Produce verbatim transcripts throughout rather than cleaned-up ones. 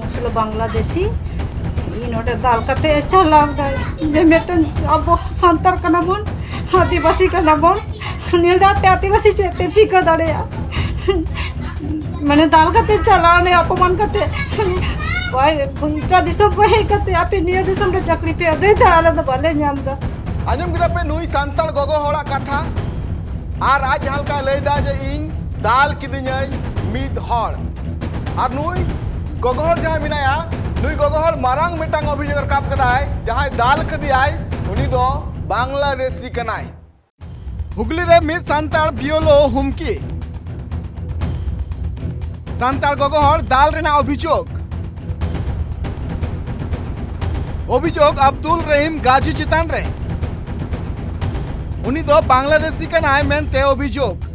ᱟᱥᱚᱞᱮ ᱵᱟᱝᱞᱟᱫᱮᱥᱤ ᱱᱚᱰᱮ ᱫᱟᱞ ᱠᱟᱛᱮ ᱮ ᱪᱟᱞᱟᱣ ᱮᱫᱟ᱾ ᱡᱮ ᱢᱤᱫᱴᱮᱱ ᱟᱵᱚ ᱥᱟᱱᱛᱟᱲ ᱠᱟᱱᱟ ᱵᱚᱱ, ᱟᱹᱫᱤᱵᱟᱹᱥᱤ ᱠᱟᱱᱟ ᱵᱚᱱ, ᱱᱤᱭᱟᱹ ᱫᱚ ᱟᱯᱮ ᱟᱹᱫᱤᱵᱟᱹᱥᱤ ᱪᱮᱫ ᱯᱮ ᱪᱤᱠᱟᱹ ᱫᱟᱲᱮᱭᱟᱜᱼᱟ? ᱢᱟᱱᱮ ᱫᱟᱞ ᱠᱟᱛᱮ ᱪᱟᱞᱟᱣ ᱱᱮ ᱚᱯᱚᱢᱟᱱ ᱠᱟᱛᱮ, ᱵᱟᱭ ᱮᱴᱟᱜ ᱫᱤᱥᱚᱢ ᱠᱚ ᱦᱮᱡ ᱠᱟᱛᱮ ᱟᱯᱮ ᱱᱤᱭᱟᱹ ᱫᱤᱥᱚᱢ ᱨᱮ ᱪᱟᱹᱠᱨᱤ ᱯᱮ ᱟᱹᱫᱟᱹᱭ ᱫᱟ, ᱟᱞᱮ ᱫᱚ ᱵᱟᱞᱮ ᱧᱟᱢ ᱫᱟ᱾ ᱟᱸᱡᱚᱢ ᱠᱮᱫᱟ ᱯᱮ ᱱᱩᱭ ᱥᱟᱱᱛᱟᱲ ᱜᱚᱜᱚ ᱦᱚᱲᱟᱜ ᱠᱟᱛᱷᱟ᱾ ᱟᱨ ᱟᱡ ᱡᱟᱦᱟᱸ ᱞᱮᱠᱟᱭ ᱞᱟᱹᱭ ᱫᱟ ᱡᱮ ᱤᱧ ᱫᱟᱞ ᱠᱤᱫᱤᱧᱟᱭ ᱢᱤᱫ ᱦᱚᱲ᱾ ᱟᱨ ᱱᱩᱭ ᱜᱚᱜᱚ ᱦᱚᱲ ᱡᱟᱦᱟᱸᱭ ᱢᱮᱱᱟᱭᱟ, ᱱᱩᱭ ᱜᱚᱜᱚ ᱦᱚᱲ ᱢᱟᱨᱟᱝ ᱢᱤᱫᱴᱟᱝ ᱚᱵᱷᱤᱡᱳᱜᱽ ᱨᱟᱠᱟᱵ ᱠᱟᱫᱟᱭ, ᱡᱟᱦᱟᱸᱭ ᱫᱟᱞ ᱠᱟᱫᱮᱭᱟᱭ ᱩᱱᱤ ᱫᱚ ᱵᱟᱝᱞᱟᱫᱮᱥᱤ ᱠᱟᱱᱟᱭ᱾ ᱦᱩᱜᱽᱞᱤ ᱨᱮ ᱢᱤᱫ ᱥᱟᱱᱛᱟᱲ ᱵᱤᱭᱮᱞᱳ ᱦᱩᱢᱠᱤ᱾ ᱥᱟᱱᱛᱟᱲ ᱜᱚᱜᱚ ᱦᱚᱲ ᱫᱟᱞ ᱨᱮᱱᱟᱜ ᱚᱵᱷᱤᱡᱳᱜᱽ᱾ ᱚᱵᱷᱤᱡᱳᱜᱽ ᱟᱵᱫᱩᱞ ᱨᱚᱦᱤᱢ ᱜᱟᱡᱤ ᱪᱮᱛᱟᱱ ᱨᱮ᱾ ᱩᱱᱤ ᱫᱚ ᱵᱟᱝᱞᱟᱫᱮᱥᱤ ᱠᱟᱱᱟᱭ ᱢᱮᱱᱛᱮ ᱚᱵᱷᱤᱡᱳᱜᱽ᱾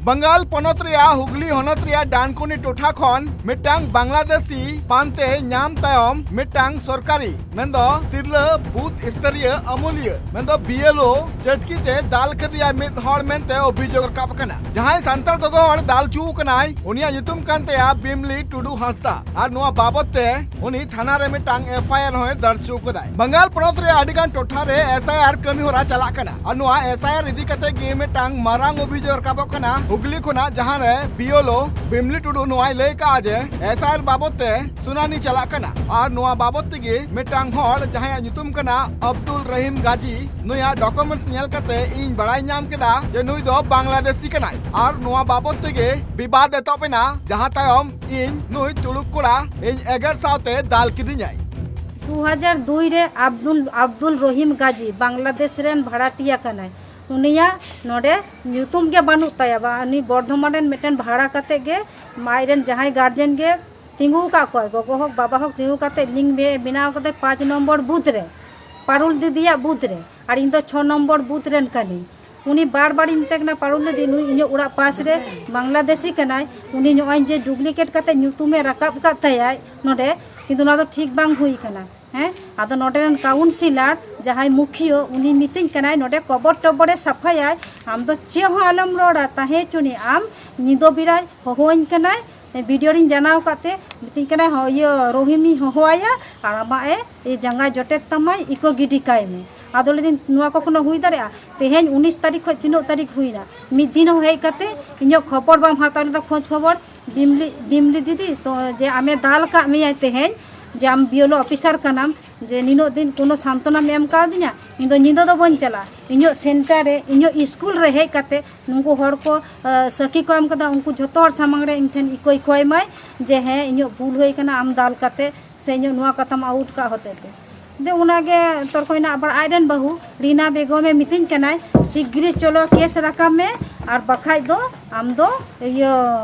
ᱵᱟᱝᱜᱟᱞ ᱯᱚᱱᱚᱛ ᱨᱮᱭᱟᱜ ᱦᱩᱜᱽᱞᱤ ᱦᱚᱱᱚᱛ ᱨᱮᱭᱟᱜ ᱰᱟᱱᱠᱩᱱᱤ ᱴᱚᱴᱷᱟ ᱠᱷᱚᱱ ᱢᱤᱫᱴᱟᱝ ᱵᱟᱝᱞᱟᱫᱮᱥᱤ ᱯᱟᱱᱛᱮ ᱧᱟᱢ ᱛᱟᱭᱚᱢ ᱢᱤᱫᱴᱟᱝ ᱥᱚᱨᱠᱟᱨᱤ ᱢᱮᱱᱫᱚ ᱛᱤᱨᱞᱟᱹ ᱵᱩᱛᱷ ᱥᱛᱚᱨᱤᱭᱚ ᱟᱹᱢᱟᱹᱞᱤᱭᱟᱹ ᱢᱮᱱᱫᱚ ᱵᱤᱭᱮᱞᱳ ᱪᱟᱹᱴᱠᱤ ᱛᱮ ᱫᱟᱞ ᱠᱮᱫᱮᱭᱟ ᱢᱤᱫ ᱦᱚᱲ ᱢᱮᱱᱛᱮ ᱚᱵᱷᱤᱡᱳᱜᱽ ᱨᱟᱠᱟᱵ ᱟᱠᱟᱱᱟ᱾ ᱡᱟᱦᱟᱸᱭ ᱥᱟᱱᱛᱟᱲ ᱜᱚᱜᱚ ᱦᱚᱲ ᱫᱟᱞ ᱦᱚᱪᱚ ᱟᱠᱟᱱᱟᱭ, ᱩᱱᱤᱭᱟᱜ ᱧᱩᱛᱩᱢ ᱠᱟᱱ ᱛᱟᱭᱟ ᱵᱤᱢᱞᱤ ᱴᱩᱰᱩ ᱦᱟᱸᱥᱫᱟ᱾ ᱟᱨ ᱱᱚᱣᱟ ᱵᱟᱵᱚᱛ ᱛᱮ ᱩᱱᱤ ᱛᱷᱟᱱᱟ ᱨᱮ ᱢᱤᱫᱴᱟᱝ ᱮᱯᱷ ᱟᱭ ᱟᱨ ᱦᱚᱸᱭ ᱫᱟᱨᱡ ᱦᱚᱪᱚ ᱟᱠᱟᱫᱟᱭ᱾ ᱵᱟᱝᱜᱟᱞ ᱯᱚᱱᱚᱛ ᱨᱮ ᱟᱹᱰᱤ ᱜᱟᱱ ᱴᱚᱴᱷᱟ ᱨᱮ ᱮᱥ ᱟᱭ ᱟᱨ ᱠᱟᱹᱢᱤ ᱦᱚᱨᱟ ᱪᱟᱞᱟᱜ ᱠᱟᱱᱟ᱾ ᱟᱨ ᱱᱚᱣᱟ ᱮᱥ ᱟᱭ ᱟᱨ ᱤᱫᱤ ᱠᱟᱛᱮ ᱜᱮ ᱢᱤᱫᱴᱟᱝ ᱢᱟᱨᱟᱝ ᱚᱵᱷᱤᱡᱳᱜᱽ ᱨᱟᱠᱟᱵᱚᱜ ᱠᱟᱱᱟ ᱦᱩᱜᱽᱞᱤ ᱠᱷᱚᱱᱟᱜ, ᱡᱟᱦᱟᱸ ᱨᱮ ᱵᱤᱭᱮᱞᱳ ᱵᱤᱢᱞᱤ ᱴᱩᱰᱩ ᱱᱚᱣᱟᱭ ᱞᱟᱹᱭ ᱠᱟᱜᱼᱟ ᱡᱮ ᱮᱥ ᱟᱭ ᱟᱨ ᱵᱟᱵᱚᱛ ᱛᱮ ᱥᱩᱱᱟᱱᱤ ᱪᱟᱞᱟᱜ ᱠᱟᱱᱟ᱾ ᱟᱨ ᱱᱚᱣᱟ ᱵᱟᱵᱚᱛ ᱛᱮᱜᱮ ᱢᱤᱫᱴᱟᱝ ᱦᱚᱲ ᱡᱟᱦᱟᱸᱭᱟᱜ ᱧᱩᱛᱩᱢ ᱠᱟᱱᱟ ᱟᱵᱫᱩᱞ ᱨᱚᱦᱤᱢ ᱜᱟᱡᱤ, ᱱᱩᱭᱟᱜ ᱰᱚᱠᱩᱢᱮᱱᱴᱥ ᱧᱮᱞ ᱠᱟᱛᱮ ᱤᱧ ᱵᱟᱲᱟᱭ ᱧᱟᱢ ᱠᱮᱫᱟ ᱡᱮ ᱱᱩᱭ ᱫᱚ ᱵᱟᱝᱞᱟᱫᱮᱥᱤ ᱠᱟᱱᱟᱭ᱾ ᱟᱨ ᱱᱚᱣᱟ ᱵᱟᱵᱚᱛ ᱛᱮᱜᱮ ᱵᱤᱵᱟᱫ ᱮᱛᱚᱦᱚᱵ ᱮᱱᱟ, ᱡᱟᱦᱟᱸ ᱛᱟᱭᱚᱢ ᱤᱧ ᱱᱩᱭ ᱛᱩᱲᱩᱠ ᱠᱚᱲᱟ ᱤᱧ ᱮᱜᱮᱨ ᱥᱟᱶᱛᱮ ᱫᱟᱞ ᱠᱤᱫᱤᱧᱟᱭ᱾ ᱫᱩ ᱦᱟᱡᱟᱨ ᱫᱩᱭ ᱨᱮ ᱟᱵᱫᱩᱞ, ᱟᱵᱫᱩᱞ ᱨᱚᱦᱤᱢ ᱜᱟᱡᱤ ᱵᱟᱝᱞᱟᱫᱮᱥ ᱨᱮᱱ ᱵᱷᱟᱲᱟᱴᱤᱭᱟᱹ ᱠᱟᱱᱟᱭ᱾ ᱩᱱᱤᱭᱟᱜ ᱱᱚᱰᱮ ᱧᱩᱛᱩᱢ ᱜᱮ ᱵᱟᱹᱱᱩᱜ ᱛᱟᱭᱟ, ᱵᱟ, ᱩᱱᱤ ᱵᱚᱨᱫᱷᱚᱢᱟᱱ ᱨᱮᱱ ᱢᱤᱫᱴᱮᱱ ᱵᱷᱟᱲᱟ ᱠᱟᱛᱮ ᱜᱮ ᱟᱡ ᱨᱮᱱ ᱡᱟᱦᱟᱸᱭ ᱜᱟᱨᱡᱮᱱ ᱜᱮ ᱛᱤᱸᱜᱩ ᱟᱠᱟᱫ ᱠᱚᱣᱟᱭ, ᱜᱚᱜᱚ ᱦᱳᱠ ᱵᱟᱵᱟ ᱦᱳᱠ ᱛᱤᱸᱜᱩ ᱠᱟᱛᱮ ᱞᱤᱝ ᱵᱮ-, ᱵᱮᱱᱟᱣ ᱠᱟᱫᱟᱭ ᱯᱟᱸᱪ ᱱᱚᱢᱵᱚᱨ ᱵᱩᱛᱷ ᱨᱮ, ᱯᱟᱨᱩᱞ ᱫᱤᱫᱤᱭᱟᱜ ᱵᱩᱛᱷ ᱨᱮ, ᱟᱨ ᱤᱧ ᱫᱚ ᱪᱷᱚ ᱱᱚᱢᱵᱚᱨ ᱵᱩᱛᱷ ᱨᱮᱱ ᱠᱟᱹᱱᱟᱹᱧ᱾ ᱩᱱᱤ ᱵᱟᱨ ᱵᱟᱨᱤᱧ ᱢᱮᱛᱟᱭ ᱠᱟᱱᱟ, "ᱯᱟᱨᱩᱞ ᱫᱤᱫᱤ, ᱱᱩᱭ ᱤᱧᱟᱹᱜ ᱚᱲᱟᱜ ᱯᱟᱥ ᱨᱮ ᱵᱟᱝᱞᱟᱫᱮᱥᱤ ᱠᱟᱱᱟᱭ, ᱩᱱᱤ ᱱᱚᱜᱼᱚᱭ ᱡᱮ ᱰᱩᱯᱞᱤᱠᱮᱴ ᱠᱟᱛᱮ ᱧᱩᱛᱩᱢᱮ ᱨᱟᱠᱟᱵ ᱠᱟᱫ ᱛᱟᱭᱟᱭ ᱱᱚᱰᱮ, ᱠᱤᱱᱛᱩ ᱱᱚᱣᱟ ᱫᱚ ᱴᱷᱤᱠ ᱵᱟᱝ ᱦᱩᱭ ᱠᱟᱱᱟ᱾" ᱦᱮᱸ, ᱟᱫᱚ ᱱᱚᱰᱮ ᱨᱮᱱ ᱠᱟᱣᱩᱱᱥᱤᱞᱟᱨ ᱡᱟᱦᱟᱸᱭ ᱢᱩᱠᱷᱤᱭᱟᱹ, ᱩᱱᱤ ᱢᱤᱛᱟᱹᱧ ᱠᱟᱱᱟᱭ, "ᱱᱚᱰᱮ ᱠᱚᱵᱚᱨ ᱴᱚᱵᱚᱨᱮ ᱥᱟᱯᱷᱟᱭᱟᱭ, ᱟᱢ ᱫᱚ ᱪᱮᱫ ᱦᱚᱸ ᱟᱞᱚᱢ ᱨᱚᱲᱟ, ᱛᱟᱦᱮᱸ ᱦᱚᱪᱚᱱᱤᱡ ᱟᱢ, ᱧᱤᱫᱟᱹ ᱵᱮᱲᱟᱭ ᱦᱚᱦᱚᱣᱟᱹᱧ ᱠᱟᱱᱟᱭ, ᱵᱷᱤᱰᱤᱭᱳ ᱨᱤᱧ ᱡᱟᱱᱟᱣ ᱟᱠᱟᱫ ᱛᱮ ᱢᱤᱛᱟᱹᱧ ᱠᱟᱱᱟᱭ, "ᱦᱚᱸ, ᱤᱭᱟᱹ, ᱨᱚᱦᱤᱢᱤᱧ ᱦᱚᱦᱚᱣᱟᱭᱟ ᱟᱨ ᱟᱢᱟᱜ ᱮ, ᱮ, ᱡᱟᱸᱜᱟ ᱡᱚᱴᱮᱫ ᱛᱟᱢᱟᱭ, ᱤᱠᱟᱹ ᱜᱤᱰᱤ ᱠᱟᱭ ᱢᱮ᱾" ᱟᱫᱚ ᱞᱟᱹᱭᱫᱟᱹᱧ, "ᱱᱚᱣᱟ ᱠᱚ ᱠᱷᱚᱱ ᱦᱩᱭ ᱫᱟᱲᱮᱭᱟᱜᱼᱟ?" ᱛᱮᱦᱮᱧ ᱩᱱᱤᱥ ᱛᱟᱹᱨᱤᱠᱷ ᱠᱷᱚᱱ ᱛᱤᱱᱟᱹᱜ ᱛᱟᱹᱨᱤᱠᱷ ᱦᱩᱭᱱᱟ, ᱢᱤᱫ ᱫᱤᱱ ᱦᱚᱸ ᱦᱮᱡ ᱠᱟᱛᱮ ᱤᱧᱟᱹᱜ ᱠᱷᱚᱵᱚᱨ ᱵᱟᱢ ᱦᱟᱛᱟᱣ ᱞᱮᱫᱟ, ᱠᱷᱳᱡᱽ ᱠᱷᱚᱵᱚᱨ᱾ ᱵᱤᱢᱞᱤ, ᱵᱤᱢᱞᱤ ᱫᱤᱫᱤ, ᱛᱚ ᱡᱮ ᱟᱢᱮ ᱫᱟᱞ ᱟᱠᱟᱫ ᱢᱮᱭᱟᱭ ᱛᱮᱦᱮᱧ, ᱡᱮ ᱟᱢ ᱵᱤ ᱮᱞ ᱳ ᱚᱯᱷᱤᱥᱟᱨ ᱠᱟᱱᱟᱢ, ᱡᱮ ᱱᱤᱱᱟᱹᱜ ᱫᱤᱱ ᱠᱳᱱᱳ ᱥᱟᱱᱛᱚᱱᱟᱢ ᱮᱢ ᱠᱟᱣᱫᱤᱧᱟ, ᱤᱧ ᱫᱚ ᱧᱤᱫᱟᱹ ᱫᱚ ᱵᱟᱹᱧ ᱪᱟᱞᱟᱜᱼᱟ᱾ ᱤᱧᱟᱹᱜ ᱥᱮᱱᱴᱟᱨ ᱨᱮ, ᱤᱧᱟᱹᱜ ᱥᱠᱩᱞ ᱨᱮ ᱦᱮᱡ ᱠᱟᱛᱮ ᱱᱩᱠᱩ ᱦᱚᱲ ᱠᱚ, ᱟ, ᱥᱟᱹᱠᱷᱤ ᱠᱚ ᱮᱢ ᱠᱟᱫᱟ, ᱩᱱᱠᱩ ᱡᱷᱚᱛᱚ ᱦᱚᱲ ᱥᱟᱢᱟᱝ ᱨᱮ ᱤᱧ ᱴᱷᱮᱱ ᱤᱠᱟᱹᱭ ᱠᱚᱭ ᱢᱟᱭ ᱡᱮ, "ᱦᱮᱸ, ᱤᱧᱟᱹᱜ ᱵᱷᱩᱞ ᱦᱩᱭ ᱠᱟᱱᱟ, ᱟᱢ ᱫᱟᱞ ᱠᱟᱛᱮ ᱥᱮ ᱤᱧᱟᱹᱜ ᱱᱚᱣᱟ ᱠᱟᱛᱷᱟᱢ ᱟᱣᱩᱴ ᱠᱟᱜ ᱦᱚᱛᱮ ᱛᱮ᱾" ᱡᱮ ᱚᱱᱟᱜᱮ ᱛᱚᱨᱠᱚᱭᱮᱱᱟ᱾ ᱟᱵᱟᱨ ᱟᱡᱨᱮᱱ ᱵᱟᱹᱦᱩ ᱨᱤᱱᱟ ᱵᱮᱜᱚᱢᱮ ᱢᱤᱛᱟᱹᱧ ᱠᱟᱱᱟᱭ, "ᱥᱤᱜᱽᱨᱤ ᱪᱚᱞᱚ ᱠᱮᱥ ᱨᱟᱠᱟᱵ ᱢᱮ, ᱟᱨ ᱵᱟᱠᱷᱟᱡ ᱫᱚ ᱟᱢ ᱫᱚ ᱤᱭᱟᱹ,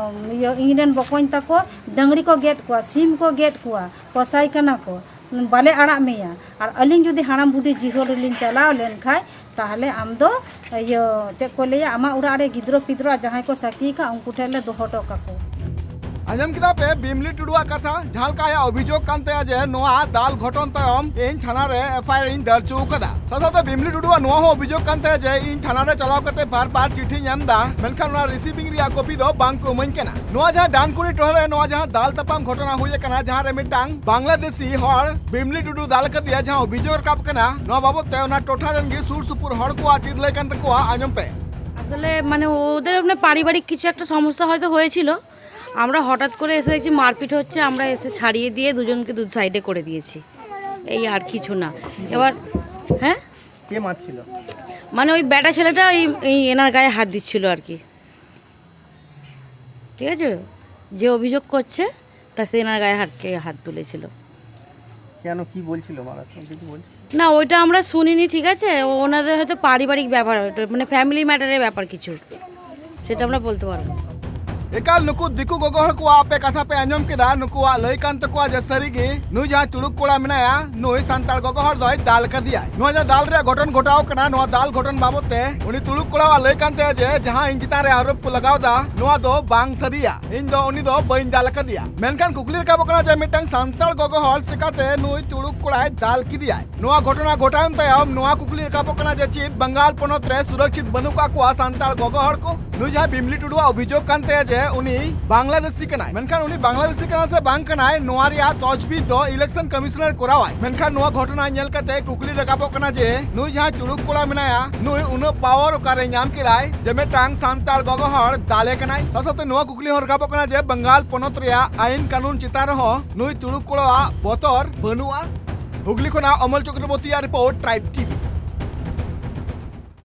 ᱤᱭᱟᱹ, ᱤᱧᱨᱮᱱ ᱵᱚᱠᱚᱧ ᱛᱟᱠᱚ ᱰᱟᱹᱝᱨᱤ ᱠᱚ ᱜᱮᱫ ᱠᱚᱣᱟ, ᱥᱤᱢ ᱠᱚ ᱜᱮᱫ ᱠᱚᱣᱟ, ᱠᱚᱥᱟᱭ ᱠᱟᱱᱟ ᱠᱚ, ᱵᱟᱞᱮ ᱟᱲᱟᱜ ᱢᱮᱭᱟ᱾ ᱟᱨ ᱟᱹᱞᱤᱧ ᱡᱩᱫᱤ ᱦᱟᱲᱟᱢ ᱵᱩᱰᱷᱤ ᱡᱤᱦᱚᱞ ᱨᱮᱞᱤᱧ ᱪᱟᱞᱟᱣ ᱞᱮᱱᱠᱷᱟᱡ, ᱛᱟᱦᱞᱮ ᱟᱢ ᱫᱚ, ᱤᱭᱟᱹ, ᱪᱮᱫ ᱠᱚ ᱞᱟᱹᱭᱟ, ᱟᱢᱟᱜ ᱚᱲᱟᱜ ᱨᱮ ᱜᱤᱫᱽᱨᱟᱹ ᱯᱤᱫᱽᱨᱟᱹ ᱡᱟᱦᱟᱸᱭ ᱠᱚ ᱥᱟᱹᱠᱷᱤ ᱟᱠᱟᱫ, ᱩᱱᱠᱩ ᱴᱷᱮᱱ ᱞᱮ ᱫᱚᱦᱚ ᱦᱚᱴᱚ ᱠᱟᱠᱚ᱾" ᱟᱸᱡᱚᱢ ᱠᱮᱫᱟ ᱯᱮ ᱵᱤᱢᱞᱤ ᱴᱩᱰᱩᱣᱟᱜ ᱠᱟᱛᱷᱟ? ᱡᱟᱦᱟᱸ ᱞᱮᱠᱟ ᱟᱭᱟᱜ ᱚᱵᱷᱤᱡᱳᱜᱽ ᱠᱟᱱ ᱛᱟᱭᱟ ᱡᱮ ᱱᱚᱣᱟ ᱫᱟᱞ ᱜᱷᱚᱴᱚᱱ ᱛᱟᱭᱚᱢ ᱤᱧ ᱛᱷᱟᱱᱟ ᱨᱮ ᱮᱯᱷ ᱟᱭ ᱟᱨ ᱤᱧ ᱫᱟᱨᱡᱚ ᱟᱠᱟᱫᱟ᱾ ᱥᱟᱶ ᱥᱟᱶᱛᱮ ᱵᱤᱢᱞᱤ ᱴᱩᱰᱩᱣᱟᱜ ᱱᱚᱣᱟ ᱦᱚᱸ ᱚᱵᱷᱤᱡᱳᱜᱽ ᱠᱟᱱ ᱛᱟᱭᱟ ᱡᱮ ᱤᱧ ᱛᱷᱟᱱᱟ ᱨᱮ ᱪᱟᱞᱟᱣ ᱠᱟᱛᱮ ᱵᱟᱨ ᱵᱟᱨ ᱪᱤᱴᱷᱤᱧ ᱮᱢ ᱮᱫᱟ, ᱢᱮᱱᱠᱷᱟᱱ ᱚᱱᱟ ᱨᱤᱥᱤᱵᱷᱤᱝ ᱨᱮᱭᱟᱜ ᱠᱚᱯᱤ ᱫᱚ ᱵᱟᱝ ᱠᱚ ᱤᱢᱟᱹᱧ ᱠᱟᱱᱟ᱾ ᱱᱚᱣᱟ ᱡᱟᱦᱟᱸ ᱰᱟᱱᱠᱩᱱᱤ ᱴᱚᱴᱷᱟ ᱨᱮ ᱱᱚᱣᱟ ᱡᱟᱦᱟᱸ ᱫᱟᱞ ᱛᱟᱯᱟᱢ ᱜᱷᱚᱴᱚᱱᱟ ᱦᱩᱭ ᱟᱠᱟᱱᱟ, ᱡᱟᱦᱟᱸ ᱨᱮ ᱢᱤᱫᱴᱟᱝ ᱵᱟᱝᱞᱟᱫᱮᱥᱤ ᱦᱚᱲ ᱵᱤᱢᱞᱤ ᱴᱩᱰᱩ ᱫᱟᱞ ᱠᱟᱫᱮᱭᱟ, ᱡᱟᱦᱟᱸ ᱚᱵᱷᱤᱡᱳᱜᱽ ᱨᱟᱠᱟᱵ ᱠᱟᱱᱟ, ᱱᱚᱣᱟ ᱵᱟᱵᱚᱛ ᱛᱮ ᱚᱱᱟ ᱴᱚᱴᱷᱟ ᱨᱮᱱ ᱜᱮ ᱥᱩᱨ ᱥᱩᱯᱩᱨ ᱦᱚᱲ ᱠᱚᱣᱟᱜ ᱪᱮᱫ ᱞᱟᱹᱭ ᱠᱟᱱ ᱛᱟᱠᱚᱣᱟ, ᱟᱸᱡᱚᱢ ᱯᱮ᱾ আসলে মানে ওদের মানে পারিবারিক কিছু একটা সমস্যা হয়তো হয়েছিল। আমরা হঠাৎ করে এসে দেখছি মারপিট হচ্ছে, আমরা এসে ছাড়িয়ে দিয়ে দুজনকে দু সাইডে করে দিয়েছি। এই আর কিছু না। এবার, হ্যাঁ, কে মারছিল? মানে ওই বেটা ছেলেটা ওই, এই এনার গায়ে হাত দিচ্ছিল আর কি। ঠিক আছে, যে অভিযোগ করছে তা সে এনার গায়ে হাত, হাত তুলেছিল। কেন, কি বলছিল মারার সময়, কিছু বলছিল? না, ওইটা আমরা শুনিনি, ঠিক আছে? ও-, ওনাদের হয়তো পারিবারিক ব্যাপার, ওটা মানে ফ্যামিলি ম্যাটারের ব্যাপার কিছু, সেটা আমরা বলতে পারবো না। ᱮᱠᱟᱞ ᱱᱩᱠᱩ ᱫᱤᱠᱩ ᱜᱚᱜᱚ ᱦᱚᱲ ᱠᱚᱣᱟᱜ ᱟᱯᱮ ᱠᱟᱛᱷᱟ ᱯᱮ ᱟᱸᱡᱚᱢ ᱠᱮᱫᱟ᱾ ᱱᱩᱠᱩᱣᱟᱜ ᱞᱟᱹᱭ ᱠᱟᱱ ᱛᱟᱠᱚᱣᱟ ᱡᱮ ᱥᱟᱹᱨᱤᱜᱮ ᱱᱩᱭ ᱡᱟᱦᱟᱸ ᱛᱩᱲᱩᱠ ᱠᱚᱲᱟ ᱢᱮᱱᱟᱭᱟ, ᱱᱩᱭ ᱥᱟᱱᱛᱟᱲ ᱜᱚᱜᱚ ᱦᱚᱲ ᱫᱚᱭ ᱫᱟᱞ ᱠᱟᱫᱮᱭᱟᱭ᱾ ᱱᱚᱣᱟ ᱡᱟᱦᱟᱸ ᱫᱟᱞ ᱨᱮᱭᱟᱜ ᱜᱷᱚᱴᱚᱱ ᱜᱷᱚᱴᱟᱣ ᱠᱟᱱᱟ, ᱱᱚᱣᱟ ᱫᱟᱞ ᱜᱷᱚᱴᱚᱱ ᱵᱟᱵᱚᱛ ᱛᱮ ᱩᱱᱤ ᱛᱩᱲᱩᱠ ᱠᱚᱲᱟᱣᱟᱜ ᱞᱟᱹᱭ ᱠᱟᱱ ᱛᱟᱭᱟ ᱡᱮ ᱡᱟᱦᱟᱸ ᱤᱧ ᱪᱮᱛᱟᱱ ᱨᱮ ᱟᱨᱳᱯ ᱠᱚ ᱞᱟᱜᱟᱣ ᱮᱫᱟ, ᱱᱚᱣᱟ ᱫᱚ ᱵᱟᱝ ᱥᱟᱹᱨᱤᱭᱟ, ᱤᱧ ᱫᱚ ᱩᱱᱤ ᱫᱚ ᱵᱟᱹᱧ ᱫᱟᱞ ᱟᱠᱟᱫᱮᱭᱟ᱾ ᱢᱮᱱᱠᱷᱟᱱ ᱠᱩᱠᱞᱤ ᱨᱟᱠᱟᱵᱚᱜ ᱠᱟᱱᱟ ᱡᱮ ᱢᱤᱫᱴᱟᱝ ᱥᱟᱱᱛᱟᱲ ᱜᱚᱜᱚ ᱦᱚᱲ ᱪᱤᱠᱟᱛᱮ ᱱᱩᱭ ᱛᱩᱲᱩᱠ ᱠᱚᱲᱟᱭ ᱫᱟᱞ ᱠᱮᱫᱮᱭᱟᱭ? ᱱᱚᱣᱟ ᱜᱷᱚᱴᱚᱱᱟ ᱜᱷᱚᱴᱟᱣᱮᱱ ᱛᱟᱭᱚᱢ ᱱᱚᱣᱟ ᱠᱩᱠᱞᱤ ᱨᱟᱠᱟᱵᱚᱜ ᱠᱟᱱᱟ ᱡᱮ ᱪᱮᱫ ᱵᱟᱝᱜᱟᱞ ᱯᱚᱱᱚᱛ ᱨᱮ ᱥᱩᱨᱚᱠᱪᱤᱛ ᱵᱟᱹᱱᱩᱜ ᱠᱟᱜ ᱠᱚᱣᱟ ᱥᱟᱱᱛᱟᱲ ᱜᱚᱜᱚ ᱦᱚᱲ ᱠᱚ? ᱱᱩᱭ ᱡᱟᱦᱟᱸ ᱵᱤᱢᱞᱤ ᱴᱩᱰᱩᱣᱟᱜ ᱚᱵᱷᱤᱡᱳᱜᱽ ᱠᱟᱱ ᱛᱟᱭᱟ ᱡᱮ ᱩᱱᱤ ᱵᱟᱝᱞᱟᱫᱮᱥᱤ ᱠᱟᱱᱟᱭ, ᱢᱮᱱᱠᱷᱟᱱ ᱩᱱᱤ ᱵᱟᱝᱞᱟᱫᱮᱥᱤ ᱠᱟᱱᱟ ᱥᱮ ᱵᱟᱝ ᱠᱟᱱᱟᱭ, ᱱᱚᱣᱟ ᱨᱮᱭᱟᱜ ᱛᱚᱡᱵᱤᱡ ᱫᱚ election commissioner ᱠᱚᱨᱟᱣᱟᱭ᱾ ᱢᱮᱱᱠᱷᱟᱱ ᱱᱚᱣᱟ ᱜᱷᱚᱴᱚᱱᱟ ᱧᱮᱞ ᱠᱟᱛᱮ ᱠᱩᱠᱞᱤ ᱨᱟᱠᱟᱵᱚᱜ ᱠᱟᱱᱟ ᱡᱮ ᱱᱩᱭ ᱡᱟᱦᱟᱸ ᱪᱩᱲᱩᱠ ᱠᱚᱲᱟ ᱢᱮᱱᱟᱭᱟ, ᱱᱩᱭ ᱩᱱᱟᱹᱜ power ᱚᱠᱟᱨᱮ ᱧᱟᱢ ᱠᱮᱫᱟᱭ ᱡᱮ ᱢᱤᱫᱴᱟᱝ ᱥᱟᱱᱛᱟᱲ ᱜᱚᱜᱚ ᱦᱚᱲ ᱫᱟᱞᱮ ᱠᱟᱱᱟᱭ? ᱥᱟᱶ ᱥᱟᱶᱛᱮ ᱱᱚᱣᱟ ᱠᱩᱠᱞᱤ ᱦᱚᱸ ᱨᱟᱠᱟᱵᱚᱜ ᱠᱟᱱᱟ ᱡᱮ ᱵᱟᱝᱜᱟᱞ ᱯᱚᱱᱚᱛ ᱨᱮᱭᱟᱜ ᱟᱭᱤᱱ ᱠᱟᱹᱱᱩᱱ ᱪᱮᱛᱟᱱ ᱨᱮᱦᱚᱸ ᱱᱩᱭ ᱪᱩᱲᱩᱠ ᱠᱚᱲᱟᱣᱟᱜ ᱵᱚᱛᱚᱨ ᱵᱟᱹᱱᱩᱜᱼᱟ? ᱦᱩᱜᱽᱞᱤ ᱠᱷᱚᱱᱟᱜ ᱚᱢᱚᱞ ᱪᱚᱠᱨᱚᱵᱚᱨᱛᱤᱭᱟᱜ report, Tribe TV᱾